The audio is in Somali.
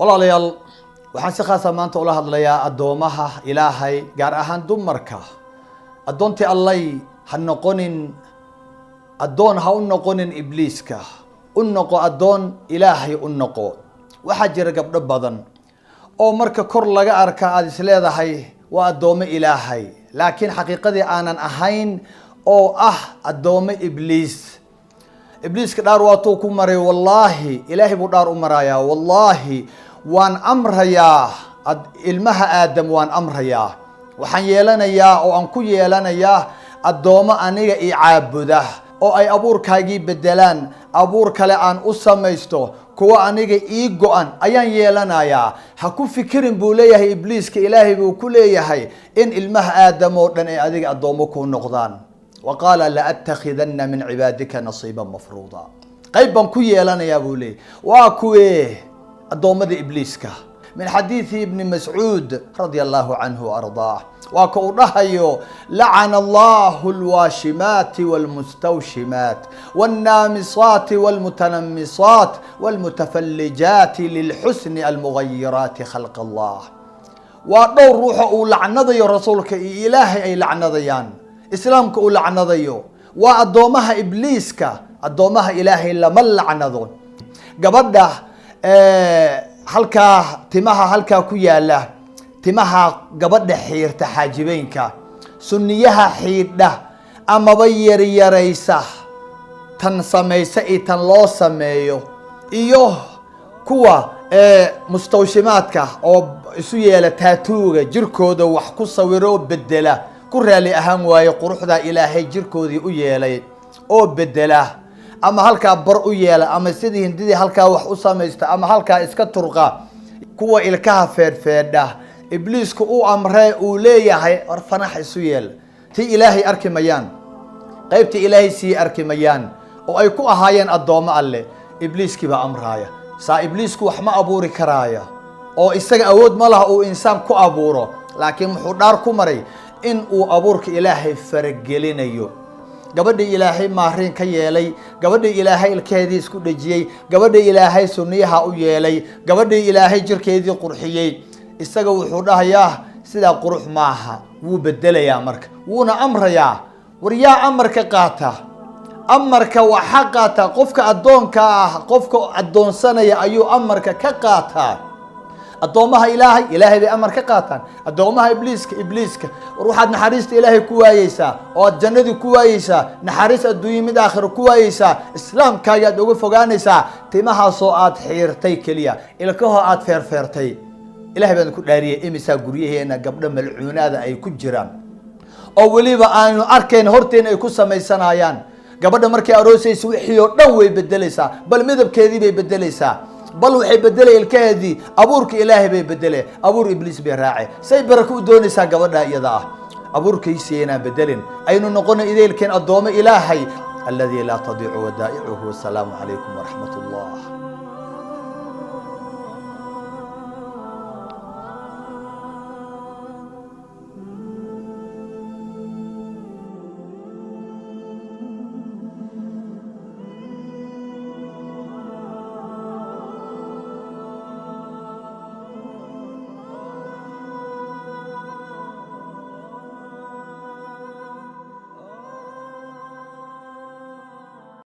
Walaalayaal, waxaan si khaasa maanta ula hadlayaa addoomaha Ilaahay, gaar ahaan dumarka. Addoontii Allay, ha noqonin addoon, ha u noqonin Ibliiska, u noqo addoon Ilaahay u noqo. Waxaa jira gabdho badan oo marka kor laga arka aada is leedahay waa addoomo Ilaahay, laakiin xaqiiqadii aanan ahayn oo ah addoomo Ibliis. Ibliiska dhaar waatuu ku maray. Wallaahi, Ilaahay buu dhaar u marayaa. "Wallaahi, waan amrayaa ilmaha Aadam, waan amrayaa, waxaan yeelanayaa oo aan ku yeelanayaa addoomo aniga i caabuda oo ay abuurkaagii bedelaan, abuur kale aan u samaysto, kuwa aniga ii go-an ayaan yeelanayaa. Ha ku fikirin," buu leeyahay Ibliiska. Ilaahay buu ku leeyahay in ilmaha Aadam oo dhan ay adiga addoomo kuu noqdaan. Wa qaala لأتخذن من عبادك نصيبا مفروضا. Qayb baan ku yeelanayaa, buu leeyahy. Waa kuwee addoommada Ibliiska? Min xadiidi Ibni Mascuud رضي الله عنه وأرضاه, waa ka uu dhahayo: لعن الله الواشمات والمستوشمات والنامصات والمتنمصات والمتفلجات للحسن المغيرات خلق الله. Waa dhowr ruuxa uu lacnadayo Rasuulka iyo Ilaahay ay lacnadayaan, Islaamka uu lacnadayo. Waa addoomaha Ibliiska. Addoomaha Ilaahay lama lacnado. Gabadha halkaa timaha halkaa ku yaala, timaha gabadha xiirta, xaajibeynka, sunniyaha xiidha amaba yaryaraysa, tan samaysa iyo tan loo sameeyo, iyo kuwa mustawshimaadka oo isu yeela tattoo-ga, jirkooda wax ku sawiro oo bedela, ku raali ahaan waaye quruxdaa Ilaahay jirkoodii u yeelay oo bedela, ama halkaa bar u yeela, ama sidii Hindidii halkaa wax u samaysta, ama halkaa iska turqa, kuwa ilkaha feedhfeedha, Ibliisku u amree uu leeyahay: "War fanax isu yeel." Tii Ilaahay arki mayaan, qaybtii Ilaahay sii arki mayaan oo ay ku ahaayeen addoommo Alle. Ibliiskii baa amraaya saa. Ibliisku wax ma abuuri karaaya oo isaga awood ma laha uu insaan ku abuuro, laakiin muxuu dhaar ku maray? In uu abuurka Ilaahay faragelinayo. Gabadhii Ilaahay maariin ka yeelay, gabadhii Ilaahay ilkaheedii isku dhejiyey, gabadhii Ilaahay sunniyaha u yeelay, gabadhii Ilaahay jirkeedii qurxiyey, isaga wuxuu dhahayaa sidaa qurux maaha, wuu bedelayaa. Marka wuuna amrayaa. War yaa amarka qaata? Amarka waxa qaata qofka addoonka ah. Qofka addoonsanaya ayuu amarka ka qaataa. Addoomaha Ilaahay, Ilaahay bay amar ka qaataan. Addoomaha Ibliiska, Ibliiska. War waxaad naxariista Ilaahay ku waayeysaa oo aad jannadii ku waayeysaa, naxariis adduunye mid aakhiro ku waayeysaa, Islaamkaaga aad uga fogaanaysaa timahaasoo aad xiirtay keliya, ilkahoo aad feerfeertay. Ilahay baan ku dhaariyay, imisaa guryaheena gabdho malcuunaada ay ku jiraan oo weliba aanu arkayn horteena ay ku samaysanayaan? Gabadha markay aroosaysa wixii oo dhan way bedelaysaa, bal midabkeedii bay bedelaysaa, bal waxay bedelay ilkaheedii. Abuurka Ilaahay bay bedele, abuur Ibliis bay raace. Say barako u doonaysaa gabadha iyada ah? Abuurkiisi inaan bedelin, aynu noqono ideelkeen addoomo Ilaahay الذي لا تضيع ودائعه. والسلام عليكم ورحمة الله.